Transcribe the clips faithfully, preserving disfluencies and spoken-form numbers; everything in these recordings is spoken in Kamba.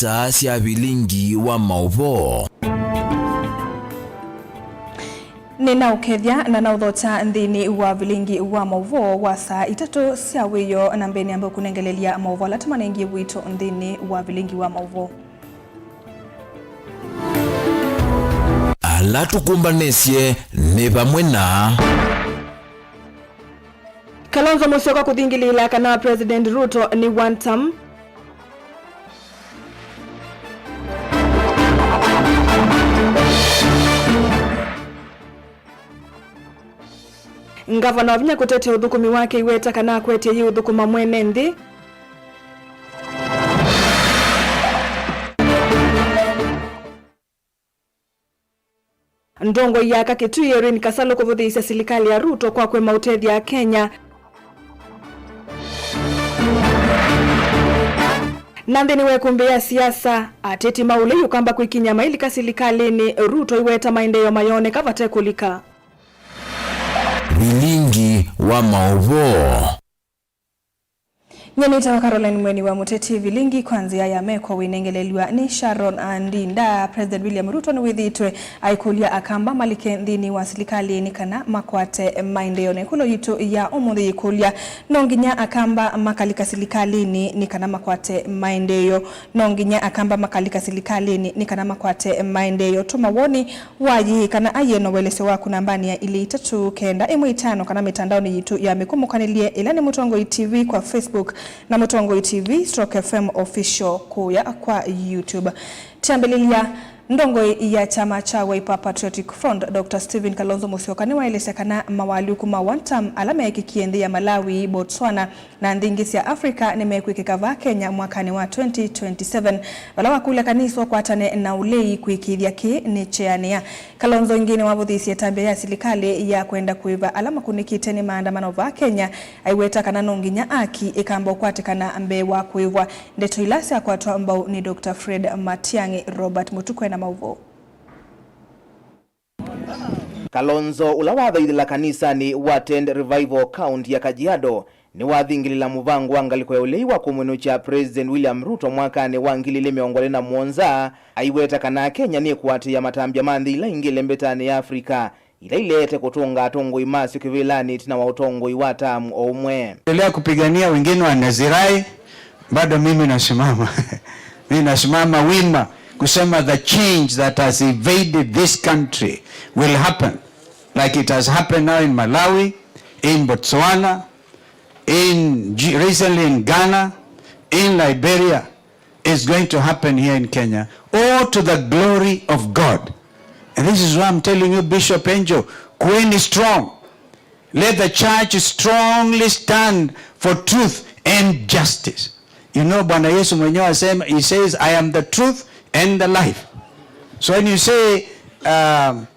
Saa sya vilingi wa maũvoo. Nĩnaũkethya na naũthokya nthĩnĩ wa vilingi wa maũvoo wa saa itatũ sya wĩoo, na mbee nĩambe kũnengelelya maũvoo ala tũmanengie witũ nthĩnĩ wa vilingi wa maũvoo. Ala tũkũmbanĩsye nĩ vamwe na Kalonzo Musyoka kũthingilĩĩla kana President Ruto nĩ one term. Ngavana Wavinya kũtetea ũthũkũmi wake aiweta kana akwetye yĩũthũkũma mwene nthĩ. Ndongoi ya aka Kitui Irene Kasalu kũvũthĩĩsya silikalĩ ya Ruto kwa kũema ũtethya Akenya. Na nthĩnĩ wa ĩkũmbĩ ya siasa, ateti ma ũlei ũkamba kwĩkiny'a mailika silikalĩnĩ, Ruto aiweta maendeeo mayooneka vate kũlika. Vilingi wa maũvoo. Nyie nĩtawa Caroline Mweni wa Mũteti. Vilingi kwa nzĩa ya meko wĩnengelelw'a nĩ Sharon Ndinda. President William Ruto nĩwĩthĩĩtwe aikũlya Akamba malike nthĩnĩ wa silikalĩnĩ kana makwate maendeeo. Na ĩkũlyo yitũ ya ũmũnthĩ yĩkũlya, no nginya Akamba makalika silikalĩnĩ nĩ kana makwate maendeeo? No nginya Akamba makalika silikalĩnĩ nĩ kana makwate maendeeo? Tũma woni wa yĩĩ kana aiee na ũelesyo waku nambanĩ ya ilĩ itatũ kenda ĩmwe itano kana mĩtandaonĩ yitũ ya mĩkũmũkanĩlye, ĩla nĩ Mũtongoi T V kwa Facebook na Mũtongoi T V stroke F M Official kũya kwa YouTube. Kyambĩlĩlya, ndongoi ya kyama kya Wiper Patriotic Front, Doctor Stephen Kalonzo Musyoka, nĩwaelesya kana mawalyũku ma one term ala meekĩkie nthĩ ya Malawi, Botswana, na nthĩ ingĩ sya Africa nĩmekwĩkĩka vaa Kenya mwakanĩ wa twenty twenty-seven, vala wakũlya kanisa ũkwatane na ũlei kũĩkĩĩthya kĩĩ nĩkyeanĩa. Kalonzo ĩngĩ nĩwavũthĩĩsye ĩtambya ya silikalĩ ya kwenda kũĩva ala makunĩkĩte nĩ maandamano vaa Kenya, aiweta kana no nginya aki ĩkamba ũkwatĩkana mbee wa kũĩvwa. Ndeto ila syakwatwa mbau nĩ Doctor Fred Matiang'i. Robert Mũtuku ena maũvoo. Kalonzo, ũla wathaithĩla kanisanĩ wa Tent Revival kaũnti ya Kajiado, nĩwathingĩlĩla mũvango wa ngalĩko ya ũlei wa kũmwĩnũkya President William Ruto mwakanĩ wa ngili ilĩ mĩongo ĩlĩ na mũonza, aiweta kana Kenya nĩkũatĩĩa matambya ma nthĩ ila ingĩ lembetanĩ ya Africa, ila ileete kũtũnga atongoi masyo kĩvĩlanĩ ĩtina wa ũtongoi wa taamu o ũmwe. Endelea kupigania wengine wa Nazirai, bado mimi nasimama. Mimi nasimama wima kusema the change that has invaded this country will happen, like it has happened now in Malawi, in Botswana, in G-, recently in Ghana, in Liberia, is going to happen here in Kenya, all to the glory of God. And this is why I'm telling you, Bishop Angel, kuweni strong. Let the church strongly stand for truth and justice. You know, Bwana Yesu mwenyewe asema, he says, "I am the truth and the life." So when you say, um,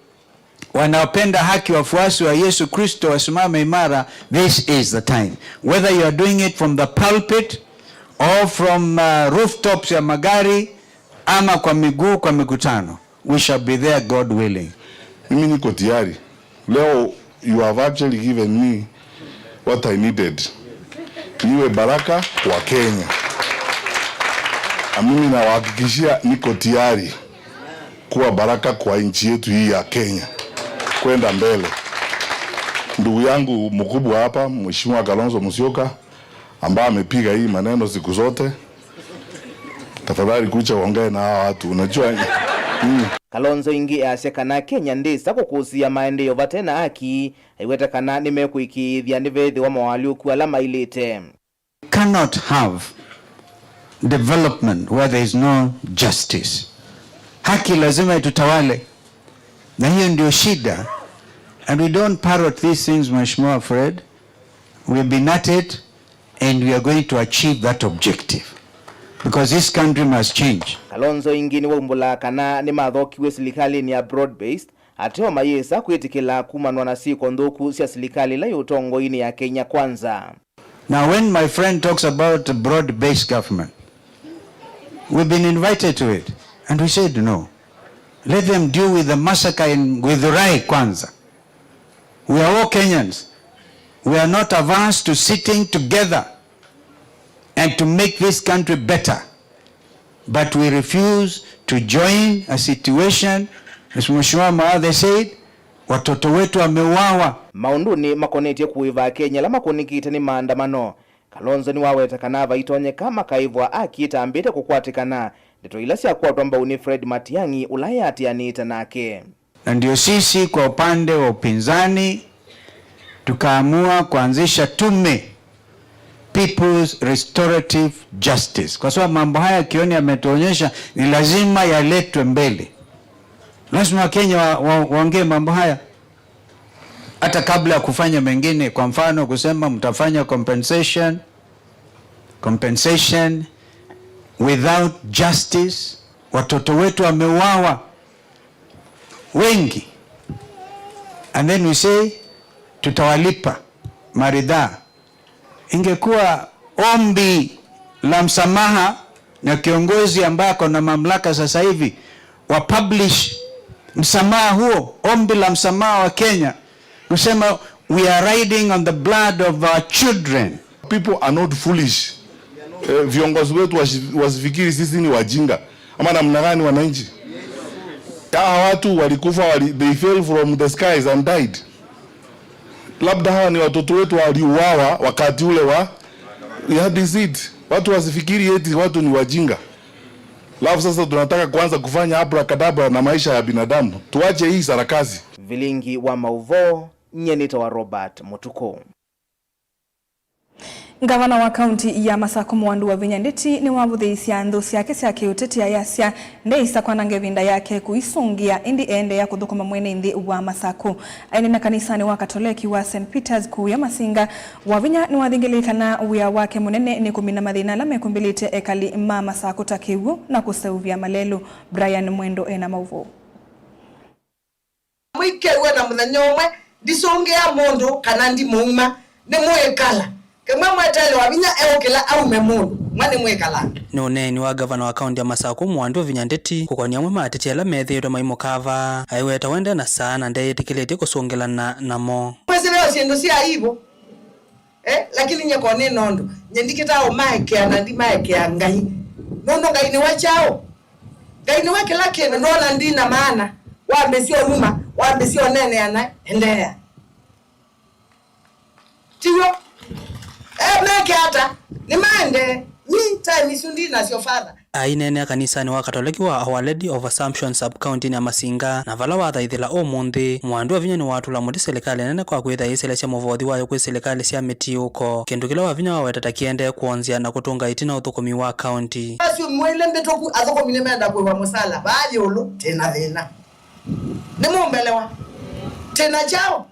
wanaopenda haki, wafuasi wa Yesu Kristo wasimame imara, this is the time. Whether you are doing it from the pulpit or from, uh, rooftops ya magari ama kwa miguu kwa mikutano, we shall be there, God willing. Mimi niko tayari. Leo you have actually given me what I needed. Niwe baraka kwa Kenya. Na mimi nawahakikishia niko tayari kuwa baraka kwa nchi yetu hii ya Kenya kwenda mbele. Ndugu yangu mkubwa hapa, Mheshimiwa Kalonzo Musyoka, ambaye amepiga hii maneno siku zote, tafadhali kucha uongee na hawa watu. Unajua, mm. Kalonzo ĩngĩ easya kana Kenya ndĩsa kũkũsĩĩa maendeeo vate na aki, aiweta kana nĩmekũĩkĩĩthya nĩveethĩwa mawalyũku ala maĩlĩte. Cannot have development where there is no justice. Haki lazima itutawale. Na hiyo ndio shida. And we don't parrot these things, Mheshimiwa Fred. We have been at it and we are going to achieve that objective. Because this country must change. Kalonzo ĩngĩ nĩwaumbũlaa kana nĩmathokiw'e silikalĩnĩ ya broad based, ateo mayĩsa kwĩtĩkĩla kumanwa na syĩko nthũku sya silikalĩ ĩla yĩ ũtongoinĩ ya Kenya Kwanza. Now, when my friend talks about broad-based government, we've been invited to it, and we said no. Let them deal with the massacre in Githurai kwanza. We are all Kenyans. We are not averse to sitting together and to make this country better. But we refuse to join a situation, as Mheshimiwa Maathe said, watoto wetu wameuawa. Maũndũnĩ makonetye kũĩva Akenya ala makũnĩkĩte nĩ maandamano, Kalonzo nĩwaweta kana vaitonyeka makaĩvwa akĩtambĩte kũkwatĩkana, ndeto ila syakwatwa mbau nĩ Fred Matiang'i ũla eatĩanĩte nake. Na ndio sisi kwa upande wa upinzani tukaamua kuanzisha tume, People's Restorative Justice, kwa sababu mambo haya Kioni ametuonyesha ni lazima yaletwe mbele. Lazima Wakenya wa, wa, waongee mambo haya hata kabla ya kufanya mengine, kwa mfano kusema mtafanya compensation, compensation without justice. Watoto wetu wameuawa wengi, and then we say tutawalipa maridhaa. Ingekuwa ombi la msamaha na kiongozi ambaye ako na mamlaka sasa hivi wa publish msamaha huo, ombi la msamaha wa Kenya, kusema we are riding on the blood of our children. People are not foolish. Eh, viongozi wetu wasi- wasifikiri sisi ni wajinga ama namna gani? Wananchi, hawa watu walikufa, wali, they fell from the skies and died. Labda hawa ni watoto wetu waliuawa wakati ule wa, we had this it. Watu wasifikiri eti watu ni wajinga. Alafu sasa tunataka kuanza kufanya abracadabra na maisha ya binadamu. Tuache hii sarakasi. Vilingi wa mauvoo, nyie nĩtawa Robert Mũtukũ. Ngavana wa kaunti ya Masakũ Mwandu Wavinya Ndeti nĩwavũthĩĩisye nthũ syake sya kĩũteti ayasya ndeĩsa kwananga ĩvinda yake kũisũngĩa, ĩndĩ eendeea kũthũkũma mwene nthĩ wa Masakũ. Aineena kanisanĩ wa Katoleki wa Saint Peter's kũũya Masinga, Wavinya nĩwathingĩlĩĩe kana wĩa wake mũnene nĩ kũmina mathĩna ala mekũmbĩlĩte ekali ma Masakũ ta kĩw'ũ na kũseũvya malelũ. Brian Mwendo ena maũvoo. Mũikew'a na mũthenya ũmwe, ndisũngĩa mũndũ kana ndimũuma, nĩ mwĩkala. Kĩmwe mweteele Wavinya eũkĩla aume mũndũ, mwa nĩ mwĩkala. Nĩ ũneeni wa ngavana wa kaunti ya Masakũ Mwandu Wavinya Ndeti kũkonia amwe ma ateti ala methĩĩtwe maimũkava. Aiweta wende na saa na ndeyĩtĩkĩlĩtye kũsũngĩlana namo. Mwĩsĩ veo syĩndũ sya aibu. Eh, lakini nye ko nĩ nondũ nye ndikĩtaa ũmaekea na ndimaekea Ngai, nũndũ Ngai nĩwe kyaũ? Ngai nĩwe kĩla kĩndũ. Ndwona ndina maana, wambĩsya ũnuma, wambĩsya ũneenea na endeea. Tiw'o? Eh, meke ata? Nĩmaendee. Nyi time isu ndinasyo, Father. Aineenea kanisanĩ wa Katoleki wa Our Lady of Assumption sub-county-inĩ ya Masinga, na vala wathaithĩla ũmũnthĩ, Mwandu Wavinya nĩwatũla mũtĩ silikalĩ nene kwa kwĩtha yĩselesya mũvothi wayo kwĩ silikalĩ sya mĩtiũko, kĩndũ kĩla Wavinya waweta ta kĩendee kwonzya na kũtũnga ĩtina ũthũkũmi wa kaunti. Asu mwĩle mbĩtũku, athũkũmi nĩmenda kũĩwa mũsala vaa ĩũlũ, tĩna thĩna. Nĩmũmbelewa? Tĩna kyaũ?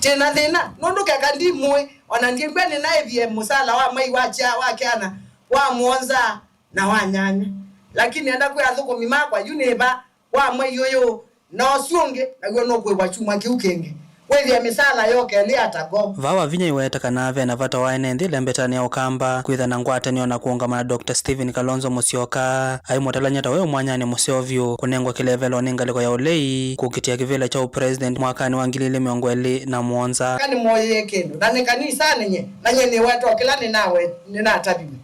Tĩna thĩna, nũndũ keka ndimũĩ, ona ndyĩmbwa nĩnaĩvie mũsala wa mwei wa kya, wa kyana, wa mũonza, na wa nyanya. Lakini enda kwĩ athũkũmi makwa, yu nĩ va wa mwei ũyũ, na ũsu ũngĩ, naw'o nũkũĩvwa kyumwa kĩu kĩngĩ. Wĩthĩe mĩsala yoka ĩlĩ ata ngo. Vaa Wavinya aiweta kana ve na vata wa ene nthĩ ĩlembetanĩ ya Ũkamba kwĩtha na ngwatanĩo na kũũngama na Doctor Stephen Kalonzo Musyoka. Aimũtalany'a ta we ũmwanyanĩ mũseo vyũ, kũnengwa kĩlevelo nĩ ngalĩko ya ũlei, kũkitĩa kĩvĩla kya ũpresident mwakanĩ wa ngili ilĩ mĩongo ĩlĩ na mũonza. Aka nĩmoyĩe kĩndũ, na nĩ kanisanĩ nye, na nye nĩwetwa kĩla nĩnawe, nĩnataviwe.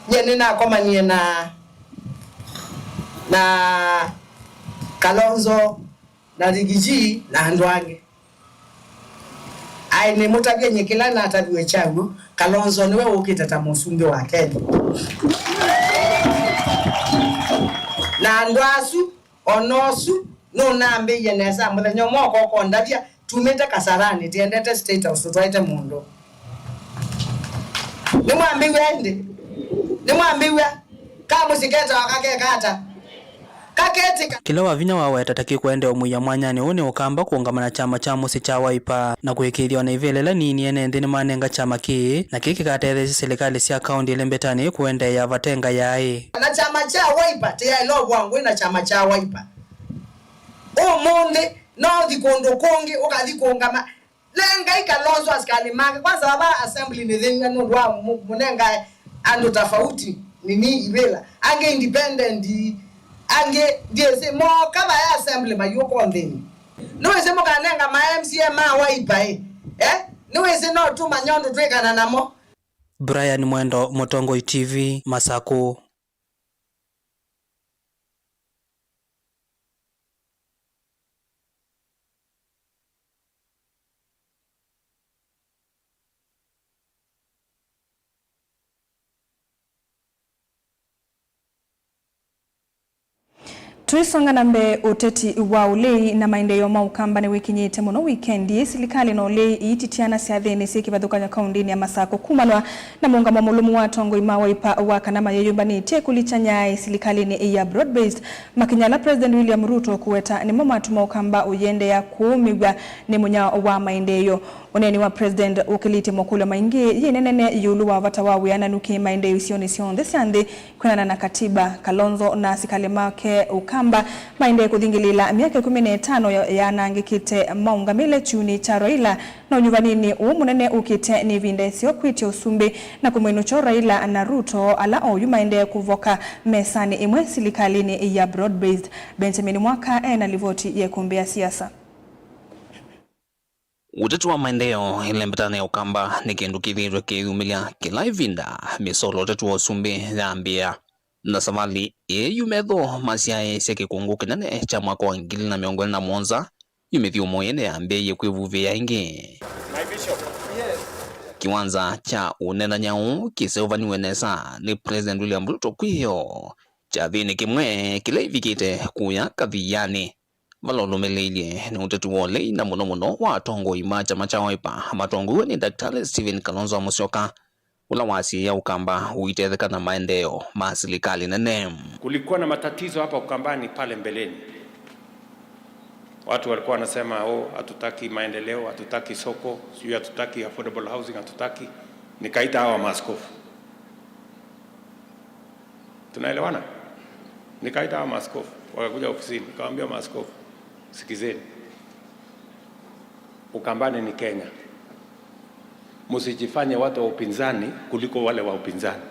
Nye nĩnakomanie na, na Kalonzo na Rigiji na andũ angĩ. Aĩ nĩmũtavye nye kĩla nataviwe kyaw'o, Kalonzo nĩwe ũkĩte ta mũsumbĩ wa Kenya. Na andũ asu, o na ũsu, nũnambĩie nesa, mũthenya ũmwe ũkokondavya, tumĩte Kasarani, tiendete State House, tũtwaĩte mũndũ. Nĩmwambĩw'a ĩndĩ? Nĩmwambĩw'a? Ka mũsyĩ ketawa kakeka ata? Kaketĩka. Kĩla Wavinya waweta ta kĩkũendea ũmũia mwanyanĩ ũũ nĩ Ũkamba kũũngama na kyama kya mũsyĩ kya Wiper, na kũĩkĩĩthya ona ivĩla ila nini ene nthĩ nĩmanenga kyama kĩĩ, na kĩĩ kĩkatetheesya silikalĩ sya kaũntĩ ĩlembetanĩ ĩĩ kũendeea vate ngayaĩ. Na kyama kya Wiper tĩyaĩla ũvwangũĩ na kyama kya Wiper. Ũmũnthĩ no ũthi kũndũ kũngĩ, ũkathi kũũngama. Nengai Kalonzo asikalĩ make. Kwanza vava assembly nĩ thĩny'a nũndũ wa mũ-, mũnengae andũ tofauti nini ivĩla. Angĩ independent, angĩ ndyĩsĩ, moka vaya assembly mayũka nthĩnĩ. Nĩwĩsĩ mũkanenga ma M C A ma Wiper ĩ? Eh? Nĩwĩsĩ no tũmanya ũndũ twĩkana namo. Brian Mwendo, Mũtongoi T V, Masakũ. Tũisonga na mbee, ũteti wa ũlei na maendeeo ma Ũkamba nĩwĩkinyĩte mũno wikendi ĩĩ, silikalĩ na ũlei iititiana syathĩnĩ syĩ kĩvathũkany'o kaũndĩnĩ ya Masakũ kumanwa na mũũngamo mũlũmu wa atongoi ma Wiper wa kana mayĩyũmbanĩtye kũlikya nyaĩ silikalĩnĩ ya broad-based, makinya ala President William Ruto ũkũweta nĩmo matuma Ũkamba ũyĩendeea kũũmĩw'a nĩ mũnyao wa maendeeo. Ũneeni wa President ũkĩlĩtye makũlyo maingĩ yĩnenene ĩũlũ wa vata wa wĩananu kĩ-maendeeo isionĩ syonthe sya nthĩ kwĩanana na katiba. Kalonzo na asikalĩ make Ũkamba maendee kũthingĩlĩĩla myaka ĩkũmi na ĩtano ya-, yaanangĩkĩte maũngamĩle kyunĩ kya Raila, na ũnyuvaninĩ ũũ mũnene ũkĩte nĩ ĩvinda ĩseo kwĩtya ũsumbĩ na kũmwĩnũkya Raila na Ruto, ala oyu maendee kũvoka mesanĩ ĩmwe silikalĩnĩ ya broad-based. Benjamin Mwaka e na livoti ya ĩkũmbĩ ya siasa. Ũteti wa maendeeo ĩlembetanĩ ya Ũkamba nĩ kĩndũ kĩthĩĩtwe kĩyumĩlya kĩla ĩvinda mĩsolo ũteti wa ũsumbĩ yambĩĩa. Na savalĩ ĩĩ yu metho masyaĩĩsye kĩkũngũ kĩnene kya mwaka wa ngili na mĩongo ĩlĩ na mũonza, yu mĩthyũmũo ĩĩ nĩyambĩĩie kwĩvuvĩĩa ĩngĩ. Kĩwanza kya ũneenany'a ũũ kĩseũvaniw'e nesa nĩ President William Ruto kwĩoo kyathĩnĩ kĩmwe kĩla ĩvikĩte kũya Kathianĩ, vala ũlũmĩlĩilye nĩ ũteti wa ũlei na mũno mũno wa atongoi ma kyama kya Wiper matongoew'e nĩ Daktari Stephen Kalonzo Musyoka, ũla wasya Ũkamba ũitetheka na maendeeo ma silikalĩ nene. Kulikuwa na matatizo hapa Ukambani pale mbeleni. Watu walikuwa wanasema, "Oh, hatutaki maendeleo, hatutaki soko, sijui hatutaki affordable housing, hatutaki." Nikaita hawa maaskofu. Tunaelewana? Nikaita hawa maaskofu, wakakuja ofisini, nikawaambia, "Maaskofu, sikizeni. Ukambani ni Kenya. Msijifanye watu wa upinzani kuliko wale wa upinzani."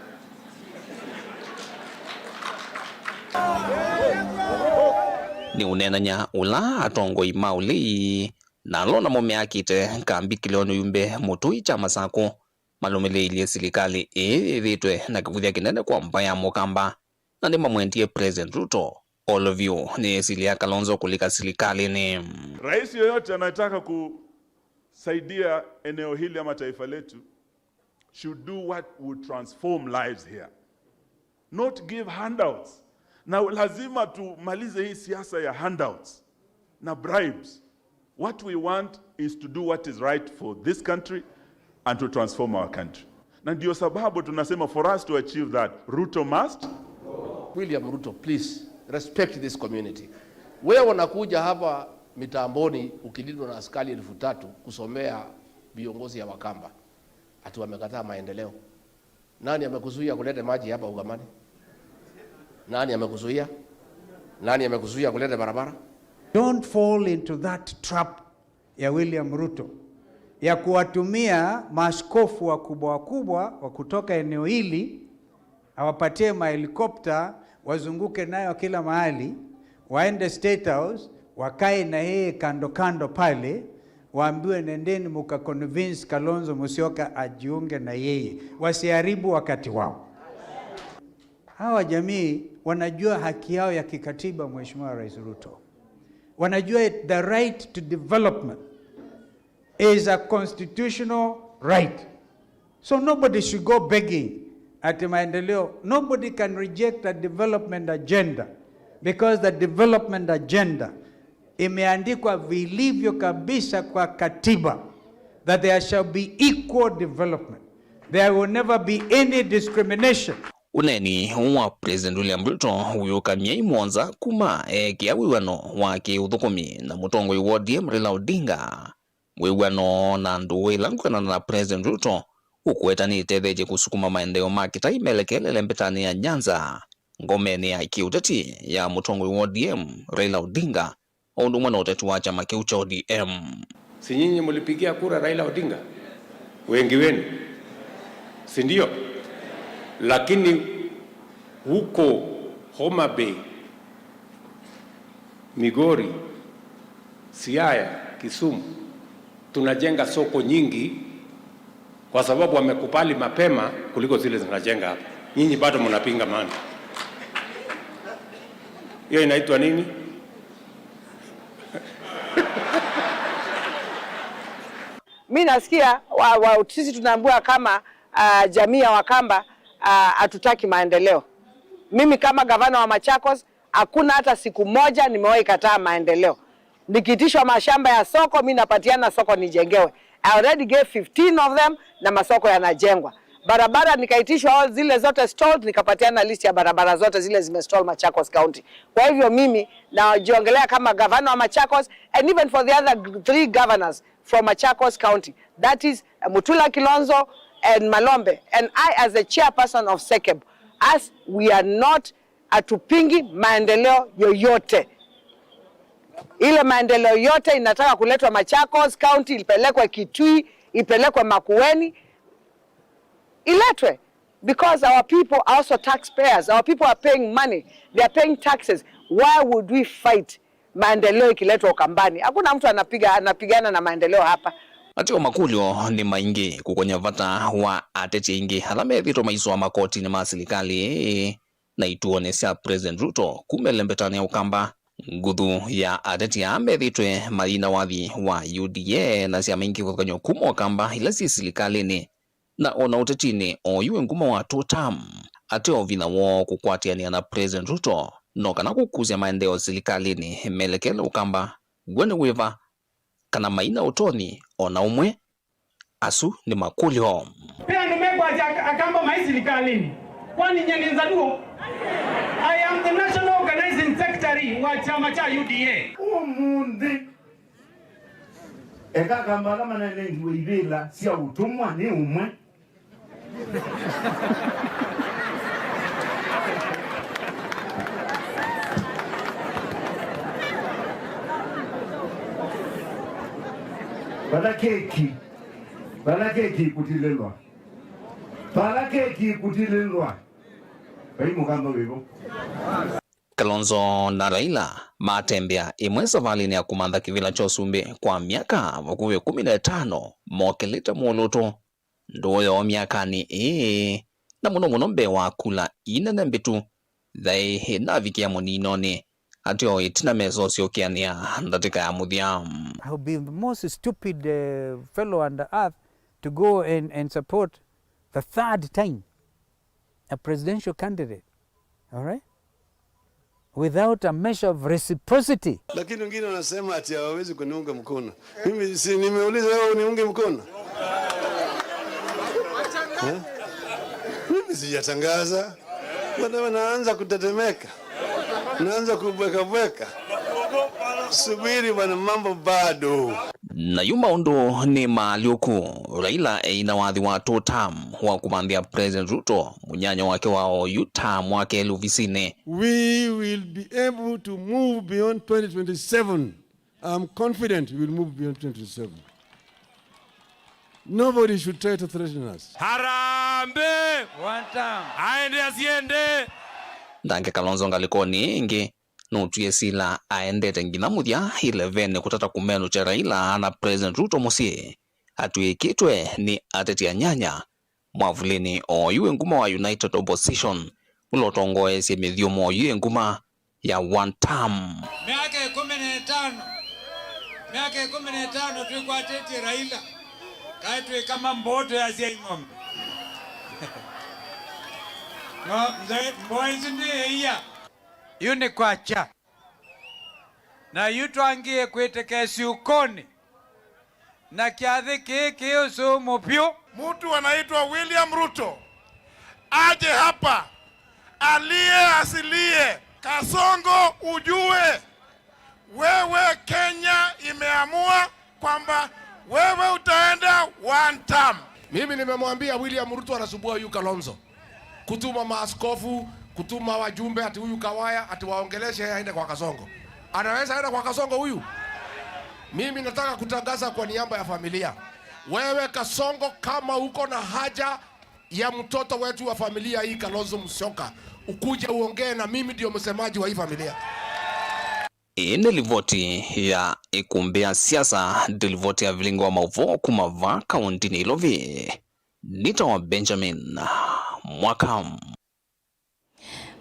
Nĩ ũneenany'a ũla atongoi ma ũlei na ala namo meakĩte kambi kĩleonĩ yumbe mũtũi kya Masakũ malũmĩlĩilye silikalĩ ĩĩ yĩthĩĩtwe na kĩvũthya kĩnene kwa mbaĩ ya Mũkamba, na nĩmamwendie President Ruto. Olovyu nĩ ĩsilya Kalonzo kũlika silikalĩnĩ. Rais yoyote anataka kusaidia eneo hili ama taifa letu should do what will transform lives here, not give handouts. Na lazima tumalize hii siasa ya handouts na bribes. What we want is to do what is right for this country and to transform our country. Na ndio sababu tunasema, for us to achieve that, Ruto must. William Ruto, please respect this community. Wewe unakuja hapa mitamboni ukilindwa na askari elfu tatu kusomea viongozi ya Wakamba ati wamekataa maendeleo. Nani amekuzuia kuleta maji hapa Ukambani? Nani amekuzuia? Nani amekuzuia kuleta barabara? Don't fall into that trap ya William Ruto ya kuwatumia maaskofu wakubwa wakubwa wa kutoka eneo hili, awapatie mahelikopta wazunguke nayo kila mahali, waende State House, wakae na yeye kando kando pale, waambiwe, "Nendeni muka convince Kalonzo Musyoka ajiunge na yeye." Wasiharibu wakati wao. Hawa jamii wanajua haki yao ya kikatiba, Mheshimiwa Rais Ruto. Wanajua it, the right to development is a constitutional right. So nobody should go begging ati maendeleo. Nobody can reject a development agenda because the development agenda imeandikwa vilivyo kabisa kwa katiba that there shall be equal development. There will never be any discrimination. Ũneeni ũũ wa President William Ruto wĩũka myei mũonza kuma eekĩa wĩw'ano wa kĩ-ũthũkũmi na mũtongoi wa O D M Raila Odinga. Wĩw'ano na ndũũ ĩla kwĩanana na President Ruto ũkũweta nĩĩtetheetye kũsukuma maendeeo ma kĩtai melekelele mbetanĩ ya Nyanza, ngomenĩ ya kĩ-ũteti ya mũtongoi wa O D M Raila Odinga, o ũndũ ũmwe na ũteti wa kyama kĩu kya O D M. Si nyinyi mlipigia kura Raila Odinga? Wengi wenu, si ndio? Lakini huko Homa Bay, Migori, Siaya, Kisumu, tunajenga soko nyingi kwa sababu wamekubali mapema kuliko zile zinajenga hapa. Nyinyi bado mnapinga maana. Hiyo inaitwa nini? Mi nasikia wa, wa, sisi tunaambiwa kama, ah, jamii ya Wakamba, ah, hatutaki maendeleo. Mimi kama gavana wa Machakos, Hakuna hata siku moja nimewahi kataa maendeleo. Nikiitishwa mashamba ya soko, mi napatiana soko nijengewe. I already gave fifteen of them na masoko yanajengwa. Barabara nikaitishwa all zile zote stalled, nikapatiana list ya barabara zote zile zimestall Machakos County. Kwa hivyo mimi najiongelea kama gavana wa Machakos, and even for the other g-, three governors from Machakos County, that is, eh, Mutula Kilonzo and Malombe, and I as the chairperson of SEKEB, as we are not, hatupingi maendeleo yoyote. Ile maendeleo yote inataka kuletwa Machakos County, ipelekwe Kitui, ipelekwe Makueni, iletwe, because our people are also taxpayers. Our people are paying money, they are paying taxes. Why would we fight maendeleo ikiletwa Ukambani? Hakuna mtu anapiga, anapigana na maendeleo hapa. Ateo makũlyo nĩ maingĩ kũkony'a vata wa ateti aingĩ ala methĩĩtwe maisũa makotinĩ ma silikalĩ na ituonĩ sya President Ruto kuma ĩlembetanĩ ya Ũkamba. Nguthu ya ateti aa methĩĩtwe mayina wathi wa U D A na syama ingĩ kĩvathũkany'o kuma Ũkamba ila syĩ silikalĩnĩ na o na ũtetinĩ. Oyu wĩ nguma wa two term, ateo vinya woo kũkwatĩanĩa na President Ruto no kana kũkusya maendeeo silikalĩnĩ melekele Ũkamba. W'o nĩ wĩva? Kana maina ũtonyi o na ũmwe? Asu nĩ makũlyo. Ve andũ mekwasya Aka-, Akamba mai silikalĩnĩ. Kwani nyie nĩ Nzaluo? I am the national organizing secretary wa kyama kya U D A. Ũmũnthĩ, eka Akamba ala manenengiwe ivĩla sya ũtũmwa nĩ ũmwe. Vala keki, vala keki ĩkũtilĩlwa, vala keki ĩkũtilĩlwa, vai Mũkamba wĩvo. Kalonzo na Raila matembea ĩmwe savalĩnĩ ya kũmantha kĩvĩla kya ũsumbĩ kwa myaka vakuvĩ ĩkũmi na ĩtano mokĩlĩte mwolũtũ. Ndũũ yoo myakanĩ ĩĩ, na mũno mũno mbee wa kula ii nene mbĩtu, thaĩ ĩnavikĩa mũninonĩ, ateo ĩtina mesosyokĩanĩa ndatĩka ya mũthya. I would be the most stupid, uh, fellow on the earth to go and, and support the third time a presidential candidate. All right? Without a measure of reciprocity. Lakini wengine wanasema ati hawawezi kuniunga mkono. Mimi si nimeuliza wewe uniunge mkono? Eh? Mimi sijatangaza. Bwana, naanza kutetemeka. Naanza kubweka bweka. Subiri bwana, mambo bado. Na yu maũndũ nĩ maalyũku. Raila eina wathi wa two term wa kũmanthĩa President Ruto, mũnyanya wake wa oyu term wa kelĩ ovisinĩ. We will be able to move beyond twenty twenty-seven. I'm confident we will move beyond twenty twenty-seven. Nobody should try to threaten us. Harambee! One term. Aende asiende. Ndange Kalonzo ngalĩkonĩ ĩngĩ, nũtwie sila aendete nginya mũthya ĩlevenĩ kũtata kũmenũkya Raila na President Ruto mũsyĩ. Atw'ĩkĩtwe nĩ ateti anyanya mwavulĩnĩ oyu wĩ nguma wa United Opposition, ũla ũtongoesye mĩthyomo oyu yĩ nguma ya one term. Myaka ĩkũmi na ĩtano, myaka ĩkũmi na ĩtano twĩkwatĩtye Raila, kaĩ twĩkama mbũũ twĩasya ing'ombe? No, nze-, mbũũ isu ndĩ ĩia. Yu nĩ kwakya. Na yu twangĩe kwĩtĩka ĩsyũkonĩ, na kyathĩ kĩĩ kĩ ũsũmũ vyũ. Mtu anaitwa William Ruto aje hapa, aliye asilie. Kasongo, ujue wewe, Kenya imeamua kwamba wewe utaenda one term. Mimi nimemwambia William Ruto anasumbua huyu Kalonzo. Kutuma maaskofu, kutuma wajumbe ati huyu Kawaya, ati waongeleshe yeye aende kwa Kasongo. Anaweza enda kwa Kasongo huyu? Mimi nataka kutangaza kwa niaba ya familia. Wewe Kasongo, kama uko na haja ya mtoto wetu wa familia hii, Kalonzo Musyoka, ukuje uongee na mimi, ndio msemaji wa hii familia. Ĩĩ nĩ livoti ya ĩkumbĩ ya siasa, ndĩ livoti ya vilingi wa maũvoo kuma vaa kaũntĩnĩ Nairobi. Nĩtawa Benjamin Mwaka.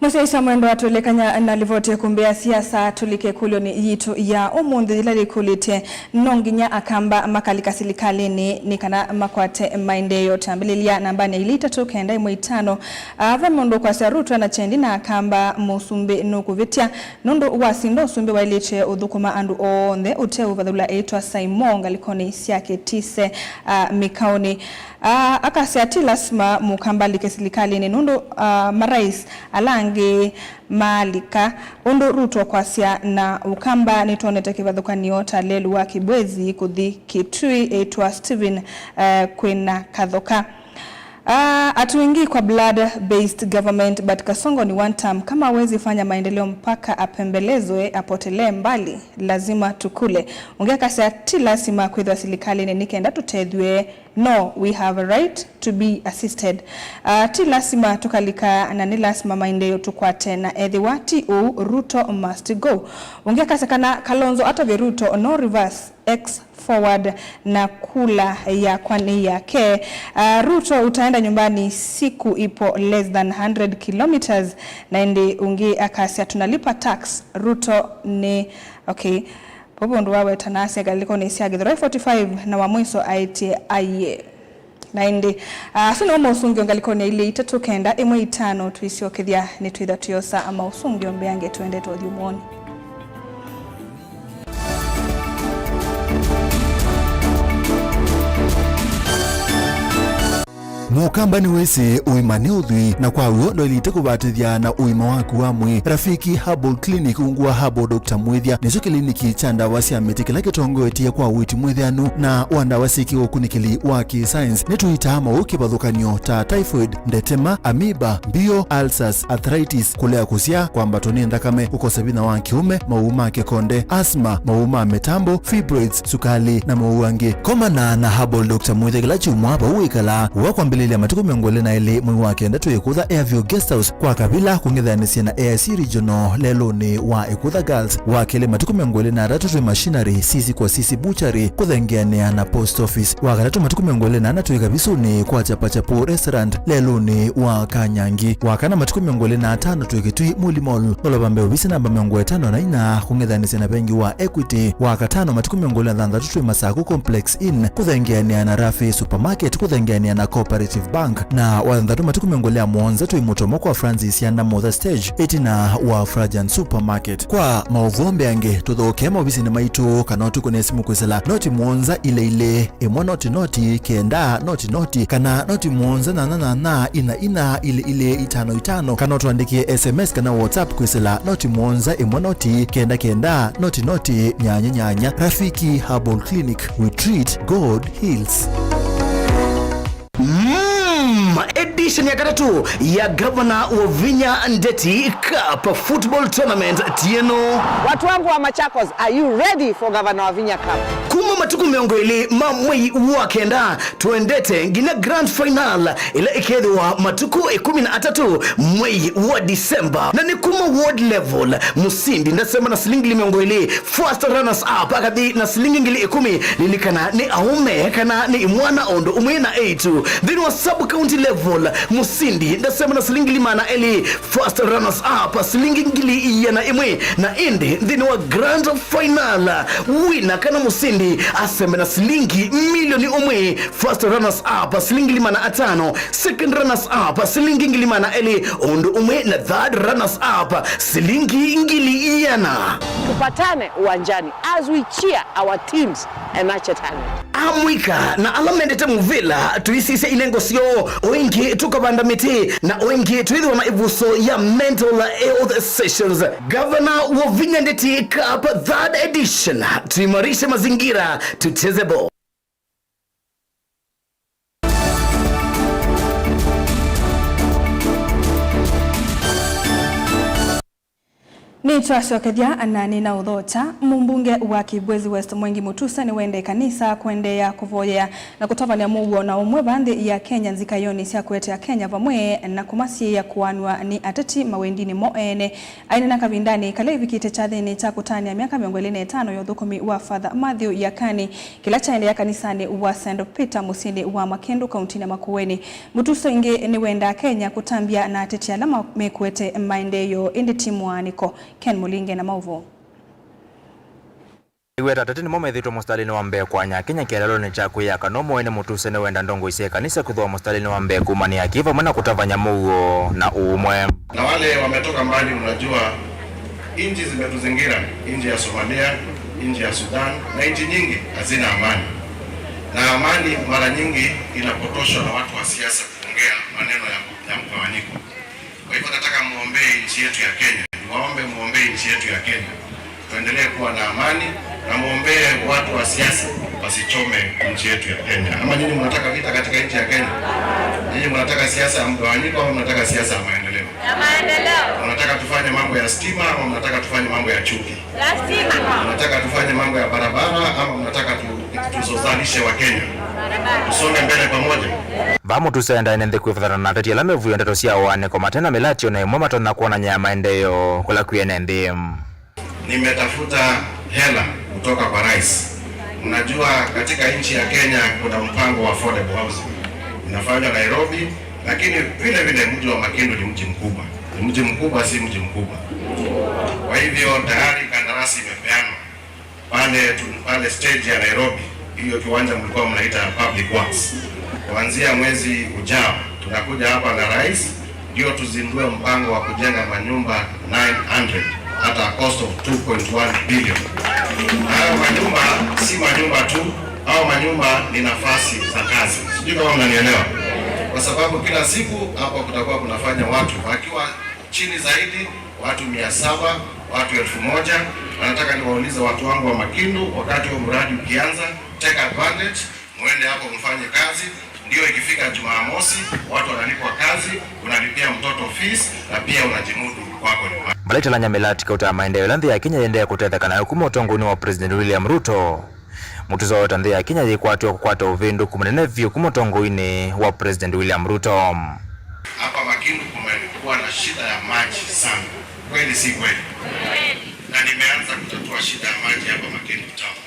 Mũsyaĩĩsya mwendwa, twĩlekany'a na livoti ya ĩkũmbĩ ya siasa, tũlike ĩkũlyo yitũ ya ũmũnthĩ yĩla yĩkũlĩtye, no nginya Akamba makalika silikalĩnĩ nĩ kana makwate maendeeo? Twambĩlĩlya nambanĩ ya ilĩ itatũ kenda ĩmwe itano. Ah, ve mũndũ ũkwasya Ruto ena kyendi na Akamba, mũsumbĩ nũkũvĩtya. Nũndũ wasinda ũsumbĩ waĩlĩte ũthũkũma andũ onthe ũteũvathũla eĩtwa Saimo ngalĩkonĩ sya Kitise, ah, mĩkaũnĩ. Ah, akasya ti lasima Mũkamba alike silikalĩnĩ nũndũ, ah, marais ala angĩ maalika. Ũndũ Ruto kwasya na Ũkamba nĩtwonete kĩvathũkany'o ta lelu wa Kibwezi kũthi Kitui eĩtwa Stephen, eh, kwĩna kathoka. Ah, hatuingii kwa blood based government, but Kasongo ni one term. Kama hawezi fanya maendeleo mpaka apembelezwe, apotelee mbali, lazima tukule. Ũngĩ akasya ti lasima kwĩthwa silikalĩnĩ nĩ kenda tũtethw'e. No, we have a right to be assisted. Ah, ti lasima tũkalika na nĩ lasima maendeeo tũkwate, na ethĩwa ti ũu, Ruto must go. Ũngĩ akasya kana Kalonzo atavye Ruto no reverse, X forward, na kula yakwa nĩ yake. Ah, Ruto utaenda nyumbani siku ipo less than hundred kilometers. Na ĩndĩ ũngĩ akasya tunalipa tax, Ruto nĩ, okay. Vau ũndũ waweta na asya ngalĩkonĩ sya Gĩthũrai forty-five, na wa mwiso aĩtye aiee. Na ĩndĩ, ah, asu nĩmo maũsũngĩo ngalĩkonĩ ya ilĩ itatũ kenda ĩmwe itano. Tũisyokethya nĩtwĩtha tũyosa maũsũngĩo mbeange tũendete ũthyũmũonĩ. Mũkamba nĩwĩsĩ ũima nĩ ũthwii, na kwa w'o ndwaĩlĩte kũvatĩthya na ũima waku wa mwĩĩ. Rafiki Herbal Clinic ungu wa Herbal Doctor Mwĩthya nĩkyo kĩliniki kya ndawa sya mĩtĩ kĩla kĩtongoetye kwa ũiiti mwĩthĩanu na wa ndawa syĩ kĩũkunĩkĩli wa kĩ-science. Nĩtũitaa maũũ kĩvathũkany'o ta typhoid, ndetema, amoeba, mbio, ulcers, arthritis, kũlea kũsyaa, kwambatwa nĩ nthakame, kũkosa vinya wa kĩũme, maũũ ma kĩkonde, asthma, maũũ ma mĩtambo, fibroids, sukali, na maũũ angĩ. Komana na Herbal Doctor Mwĩthya kĩla kyumwa vau wĩkalaa. Wa kwambĩlĩlya matukũ mĩongo ĩlĩ na elĩ mwei wa kenda twĩ Ĩkũtha Airview Guest House kwa Kavila kũng'ethanĩsya na A I C Regional lelũnĩ wa Ĩkũtha Girls. Wa kelĩ matukũ mĩongo ĩlĩ na atatũ twĩ Machinery, sisi kwa sisi Butchery, kũthengeanĩa na Post Office. Wa katatũ matukũ mĩongo ĩlĩ na ana twĩ Kavisunĩ kwa Chapachapu Restaurant lelũnĩ wa Kanyangi. Wa kana matukũ mĩongo ĩlĩ na atano twĩ Kitui Muli Mall, ũla vambe ovisi namba mĩongo ĩtano na inya kũng'ethanĩsya na vengi wa Equity. Wa katano matukũ mĩongo ĩlĩ na thanthatũ twĩ Masaku Complex Inn kũthengeanĩa na Rafi Supermarket kũthengeanĩa na Cooperative Bank. Na wa thanthatũ matukũ mĩongo ĩlĩ na mũonza twĩ Mũtomo kwa Francis Yanda Motha Stage ĩtina wa Frajan Supermarket. Kwa maũvoo mbeange tũthokee maovisinĩ maitũ kana ũtũkũnĩe simũ kwĩsĩla noti mũonza ilĩ ilĩ ĩmwe noti noti kenda noti noti kana noti mũonza nyanya nyanya ina ina ilĩ ilĩ itano itano kana ũtũandĩkĩe S M S kana WhatsApp kwĩsĩla noti mũonza ĩmwe noti kenda kenda noti noti nyanya nyanya. Rafiki Herbal Clinic, we treat, God heals. Mm, edition ya katatũ ya Gavana Wavinya Ndeti Cup Football Tournament tieno. Watu wangu wa Machakos, are you ready for Governor Wavinya Cup? Kuma matukũ mĩongo ĩlĩ ma mwei wa kenda, twendete nginya grand final ĩla ĩkethĩwa matukũ ĩkũmi na atatũ mwei wa December. Na nĩ kuma ward level, mũsindi ndasema na silingi ngili mĩongo ĩlĩ, first runners up akathi na silingi ngili ĩkũmi. Lilikana nĩ aũme kana nĩ imwana o ũndũ ũmwe na eĩtu. Nthĩnĩ wa sub county level, mũsindi ndasema na silingi ngili maana elĩ, first runners up silingi ngili iana ĩmwe, na ĩndĩ nthĩnĩ wa grand final, wina kana mũsindi asembe na silingi milioni ũmwe, first runners up silingi ngili maana atano, second runners up silingi ngili maana elĩ, ũndũ ũmwe na third runners up silingi ngili iana. Tupatane uwanjani as we cheer our teams and nurture talent. Amũika na ala mendete mũvĩla, tũisisya inengo syoo, o ĩngĩ tũkavanda mĩtĩ, na o ĩngĩ twĩthĩwa na ĩvuso ya mental health sessions. Gavana Wavinya Ndeti Cup third edition, tuimarishe mazingira, tucheze ball. Nĩtwasyokethya na nĩnaũthokya. Mũmbunge wa Kibwezi West Mwengi Mutuse nĩwendee kanisa kũendeea kũvoyea na kũtavany'a mũuo na ũmwe va nthĩ ya Kenya nzikayonĩ sya kũete Akenya vamwe na kũmasiĩĩa kũaanw'a nĩ ateti mawendinĩ moo ene. Aineena kavindanĩ kala ĩvikĩte kyathĩnĩ kya kũtanĩa myaka mĩongo ĩlĩ na ĩtano ya ũthũkũmi wa Father Matthew Yakani, kĩla kyaendeea kanisanĩ wa Saint Peter mũsyĩnĩ wa Makindu, kauntinĩ ya Makueni. Mutuse ĩngĩ nĩwendaa Kenya kũtambya na ateti ala ma-, mekũete maendeeo, ĩndĩ ti mũaanĩko. Ken Mulinge na maũvoo. Nĩweta ateti nĩmo methĩĩtwe mũstalinĩ wa mbee kũany'a Akenya kĩeleelonĩ kya kwĩyaka, no mwene Mutuse nĩwenda ndongoi sya ĩkanisa kwĩthĩwa mũstalinĩ wa mbee kũmanĩa kĩ vamwe na kũtavany'a mũuo na ũũmwe. Na wale wametoka mbali, unajua, nchi zimetuzingira, nchi ya Somalia, nchi ya Sudan, na nchi nyingi hazina amani. Na amani mara nyingi inapotoshwa na watu wa siasa kuongea maneno ya, ya mgawanyiko. Kwa hivyo nataka muombee nchi yetu ya Kenya. Niwaombe muombee nchi yetu ya Kenya. Tuendelee kuwa na amani na muombee watu wa siasa wasichome nchi yetu ya Kenya. Ama nyinyi mnataka vita katika nchi ya Kenya? Nyinyi mnataka siasa ya mgawanyiko ama mnataka siasa ya maendeleo? Ya maendeleo. Mnataka tufanye mambo ya stima ama mnataka tufanye mambo ya chuki? Ya stima. Mnataka tufanye mambo ya barabara ama mnataka tu-, tuzozalishe wa Kenya? Barabara. Tusonge mbele pamoja. Vaa Mutuse endae nĩ nthĩ kwĩvathana na ateti ala mevũĩa ndeto sya ũaanĩko mate na mĩlatyo na ĩmwe matonya kwonany'a maendeeo kũla kwĩ ene nthĩ. Nimetafuta hela kutoka kwa rais. Mnajua katika nchi ya Kenya kuna mpango wa affordable housing. Inafanywa Nairobi, lakini vile vile mji wa Makindu ni mji mkubwa. Ni mji mkubwa, si mji mkubwa. Kwa hivyo tayari kandarasi imepeanwa. Pale tu-, pale stage ya Nairobi, hiyo kiwanja mlikuwa mnaita Public Works. Kuanzia mwezi ujao, tunakuja hapa na rais, ndio tuzindue mpango wa kujenga manyumba nine hundred at a cost of two point one billion. Na hayo manyumba si manyumba tu, hayo manyumba ni nafasi za kazi. Sijui kama mnanielewa. Kwa sababu kila siku hapa kutakuwa kunafanya watu wakiwa chini zaidi, watu mia saba, watu elfu moja. Nataka niwaulize watu wangu wa Makindu, wakati huo mradi ukianza, take advantage, muende hapo mfanye kazi, ndio ikifika Jumamosi, watu wanalipwa kazi, unalipia mtoto fees, na pia unajimudu kwako nyumbani. Vala italany'a mĩlatika ũta maendeeo ĩla nthĩ ya Kenya yĩendee kũtetheka nayo kuma ũtongoinĩ wa President William Ruto. Mutuse waweta nthĩ ya Kenya yĩkwatĩwa kũkwata ũvĩndũku mũnene vyũ kuma ũtongoinĩ wa President William Ruto. Hapa Makindu kumekuwa na shida ya maji sana. Kweli si kweli? Na nimeanza kutatua shida ya maji hapa Makindu town.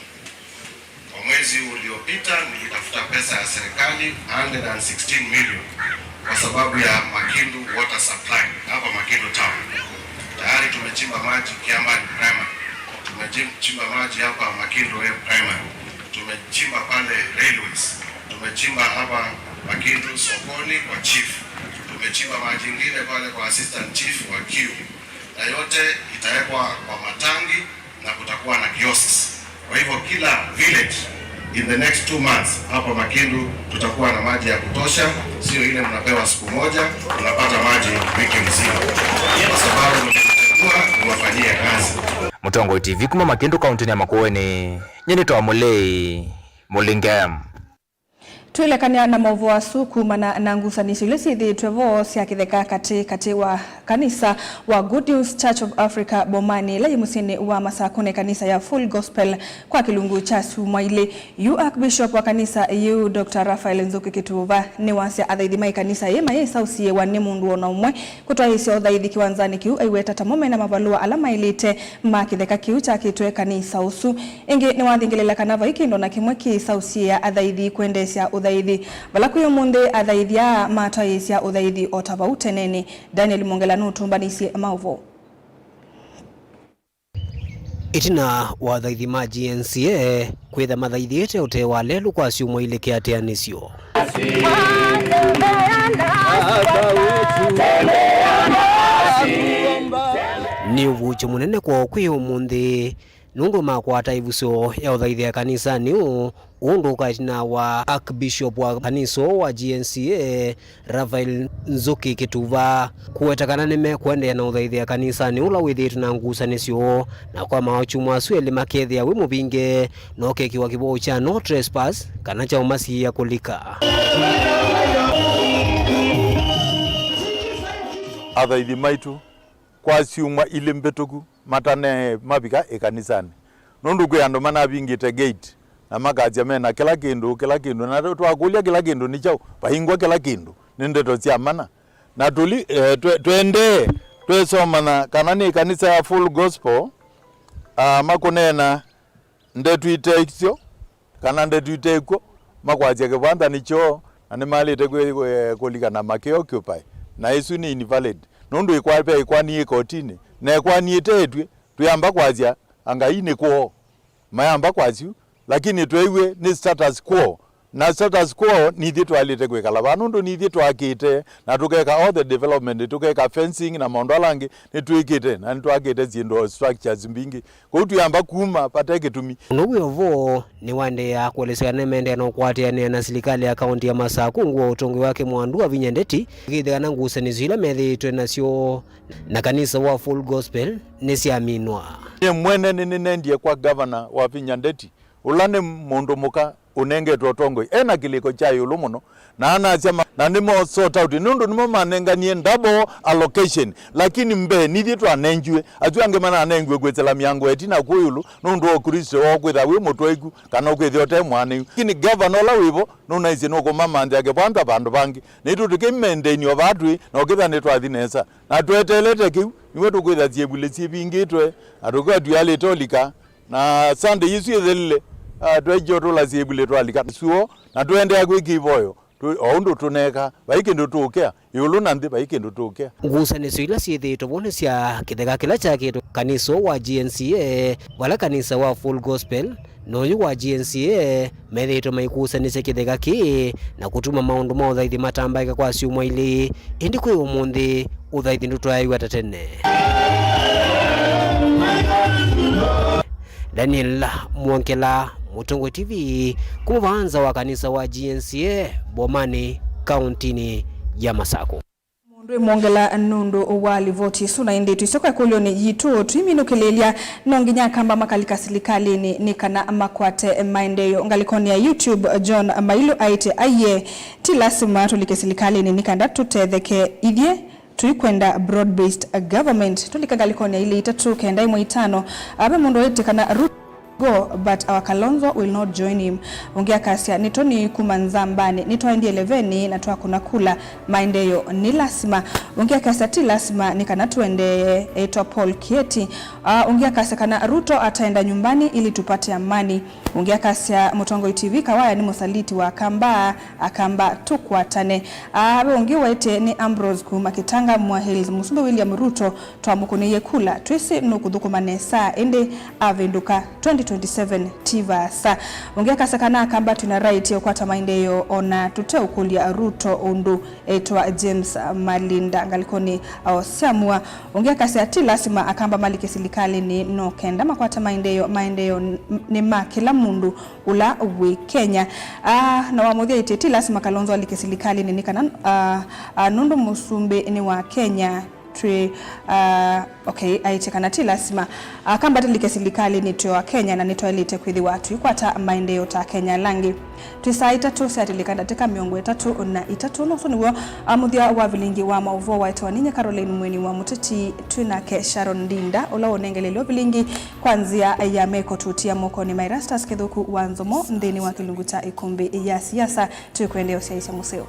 Kwa mwezi uliopita nilitafuta pesa ya serikali, hundred and sixteen million, kwa sababu ya Makindu water supply hapa Makindu town. Tayari tumechimba maji Kiambani Primary. Tumechimba maji hapa Makindu A Primary. Tumechimba pale railways. Tumechimba hapa Makindu sokoni kwa chief. Tumechimba maji ingine pale kwa assistant chief wa Q. Na yote itawekwa kwa matangi na kutakuwa na kiosks. Kwa hivyo kila village in the next two months hapa Makindu tutakuwa na maji ya kutosha, sio ile mnapewa siku moja, unapata maji wiki mzima. Kwa sababu mnachagua tuwafanyie kazi. Mũtongoi T V kuma Makindu, kauntinĩ ya Makueni, nyie nĩtawa Mũlei Mũlinge. Twĩlekany'a na maũvoo asu kumana na ngusanĩsyo ila syĩthĩĩtwe vo sya kĩtheka katĩ katĩ wa kanisa wa Good News Church of Africa Bomani, ĩla yĩ mũsyĩnĩ wa Masakũnĩ, kanisa ya Full Gospel kwa kĩlungu kya syumwa ilĩ. Yu Archbishop wa kanisa yĩu, Doctor Raphael Nzũkĩ Kĩtuva, nĩwasya athaithi ma ĩkanisa yĩĩ mayĩsaũsĩĩwa nĩ mũndũ o na ũmwe kũtwaĩĩsya ũthaithi kĩwanzanĩ kĩu, aiweta tamo mena mavalũa ala maĩlĩte ma kĩtheka kĩu kyakĩtwe kanisa ũsu. Ĩngĩ nĩwathingĩlĩla kana vai kĩndũ na kĩmwe kĩsaũsĩĩa athaithi kwendeesya ũthaithi. Vala kwĩ ũmũnthĩ, athaithi aa matwaĩĩsya ũthaithi o ta vau tenenĩ. Daniel Mwongela nũtũmbanĩsye maũvoo. Ĩtina wa athaithi ma G N C A kwĩtha mathaithĩte ũtee wa lelũ kwa syumwa ilĩ kĩatĩanĩsyo. Nĩ ũvuũkyo mũnene kwoo kwĩ ũmũnthĩ, nũndũ makwata ĩvuso ya ũthaithĩa kanisanĩ ũũ, ũndũ ũka ĩtina wa Archbishop wa kanisa ũũ wa G N C A, Raphael Nzũkĩ Kĩtuva, kũweta kana nĩmekũendeea na ũthaithĩa kanisanĩ ũla wĩthĩĩtwe na ngusanĩsyo, na kwa makyumwa asu elĩ makethĩa wĩ mũvinge, na ũkekĩwa kĩvoo kya no trespass kana kya ũmasiĩĩa kũlika. Athaithi maitũ, kwa syumwa ilĩ mbĩtũku, matane mavika ĩkanisanĩ. Nũndũ kwĩ andũ manavingĩte gate, na makasya mena kĩla kĩndũ, kĩla kĩndũ, na twakũlya kĩla kĩndũ nĩ kyaũ, vahingwa kĩla kĩndũ, nĩ ndeto sya mana. Na tũli, eh, twe-, twendee, twesomana kana nĩ kanisa ya Full Gospel, ah, makũneena ndeto ite syo, kana ndeto ite kw'o, makwasya kĩvanda nĩ kyoo, na nĩmalĩte kwĩ-, kwĩ-, kũlikana makĩ occupy, na ĩsu nĩ invalid. Nũndũ ĩkwa-, ve ĩkwani ĩ kotinĩ, na ĩkwani ĩteetw'e, twĩamba kwasya, Angai nĩ kwoo. Mayamba kwasyu, lakini tweew'e nĩ status quo. Na status quo nithyĩ twaĩlĩte kwĩkala vaa, nũndũ nithyĩ twakĩte, na tũkeka all the development, tũkeka fencing na maũndũ ala angĩ nĩtwĩkĩte, na nĩtwakĩte syĩndũ o structures mbingĩ. Kwoou twĩamba kuma vate kĩtumi. Ũndũ wĩ o vo nĩwaendeea kũelesya kana nĩmaendeea na ũkwatĩanĩa na silikalĩ ya kaũntĩ ya Masakũ ungu wa ũtongoi wa Kĩmwandu Wavinya Ndeti, kũkĩĩthya kana ngusanĩsyo ila methĩĩtwe nasyo na kanisa wa Full Gospel nĩsyaminwa. Nyie mwene nĩnĩnendie kwa Gavana Wavinya Ndeti, ũla nĩ mũndũ mũka ũnengetwe ũtongoi, e na kĩlĩko kya ĩũlũ mũno, na anasya ma-, na nĩmo sort out, nũndũ nĩmo manenganie double allocation, lakini mbee nithyĩ twanengiwe, asu angĩ mananengiwe kwĩsĩla mĩango ĩtina kũũ ĩũlũ, nũndũ wa Ũklĩsto woo kwĩtha wĩ mũtwaĩku, kana ũkĩthĩa ũte mwanĩu. Lakini gavana ũla wĩvo nũnaisye nũkũmamanthĩa kĩvanda vandũ vangĩ, naitũ tũkĩmaintaini o vaa twĩ, na ũkĩtha nĩtwathi nesa. Na tweteelete kĩu, nĩw'o tũkwĩtha syĩvulĩ syĩvingĩtwe, na tũkw'a tũyalĩte ũlika, na Sunday ĩsu ĩthelile, ah, twaĩkya ũtũla syĩvulĩ twalika syoo, na tũendeea kwĩka ivoyo, tũ-, o ũndũ tũneeka, vai kĩndũ tũũkĩa, ĩũlũ na nthĩ vai kĩndũ tũũkĩa. Ngusanĩsyo ila syĩthĩĩtwe vo nĩ sya kĩtheka kĩla kyakĩtwe kanisa ũũ wa G N C A, vala kanisa wa Full Gospel na ũyũ wa G N C A methĩĩtwe maikusanĩsya kĩtheka kĩĩ na kũtuma maũndũ ma ũthaithi matambaĩka kwa syumwa ilĩ, ĩndĩ kwĩ ũmũnthĩ ũthaithi ndũtwaĩw'a ta tene. Daniel Mwongela, Mũtongoi T V, kuma vaa nza wa kanisa wa G N C A Bomani, kaũntĩnĩ ya Masakũ. Mũndũ ĩmwongela nũndũ wa livoti ĩsu, na ĩndĩ tũisyoka ĩkũlyo-nĩ yitũ, tũiminũkĩlĩĩlya, no nginya Akamba makalika silikalĩnĩ nĩ kana makwate maendeeo? Ngalĩkonĩ ya YouTube, John Mailu aĩtye, aiee, ti lasima tũlike silikalĩnĩ nĩ kana tũtetheke ithyĩ, tũikwenda broad-based government. Tũlike ngalĩkonĩ ya ilĩ itatũ kenda ĩmwe itano, ve mũndũ aĩtye kana Ruto go, but our Kalonzo will not join him. Ũngĩ akasya, nĩtoni kuma Nzambanĩ, nĩtwaendie Leveni na twakũna kula, maendeeo nĩ lasima. Ũngĩ akasya, ti lasima, nĩ kana tũendee, etwa Paul Kieti. Ah, ũngĩ akasya kana Ruto ataenda nyumbani ili tupate amani. Ũngĩ akasya, Mũtongoi T V Kawaya nĩ mũsaliti wa Akamba, Akamba tũkwatane. Ah, ve ũngĩ waĩtye nĩ Ambrose kuma Kitanga, Mwa Hills. Mũsumbĩ William Ruto twamũkũnĩie kula, twĩsĩ nũkũthũkũma nesa, ĩndĩ avĩndũka twenty twenty-seven ti vaasa. Ũngĩ akasya kana Akamba twĩna right ya ũkwata maendeeo ona tũteũkũlya Ruto ũndũ, etwa James Malinda, ngalĩkonĩ o sya mua. Ũngĩ akasya ti lasima Akamba malike silikalĩnĩ, no kenda makwata maendeeo. Maendeeo n-, nĩ ma kĩla mũndũ ũla wĩ Kenya. Ah, na wa mũthya aĩtye ti lasima Kalonzo alike silikalĩnĩ nĩ kana, ah, ah, nũndũ mũsumbĩ nĩ wa Kenya. Twĩ, ah, okay, aĩtye kana ti lasima, ah, Akamba tũlike silikalĩnĩ twĩ o Akenya, na nĩtwaĩlĩte kwĩthĩwa tũikwata maendeeo ta Akenya ala angĩ. Twĩ saa itatũ syatĩlĩka ndatĩka mĩongo ĩtatũ na itatũ, na ũsu nĩw'o, ah, mũthya wa vilingi wa maũvoo waĩtawa ninyie Caroline Mweni wa Mũteti, twĩ nake Sharon Ndinda, ũla ũnengelelyo vilingi kwa nzĩa ya meko tũtia mokonĩ ma Erastus Kĩthũku wa Nzomo nthĩnĩ wa kĩlungu kya ĩkũmbĩ ya siasa. Twĩkwendea ũsyaĩĩsya mũseo.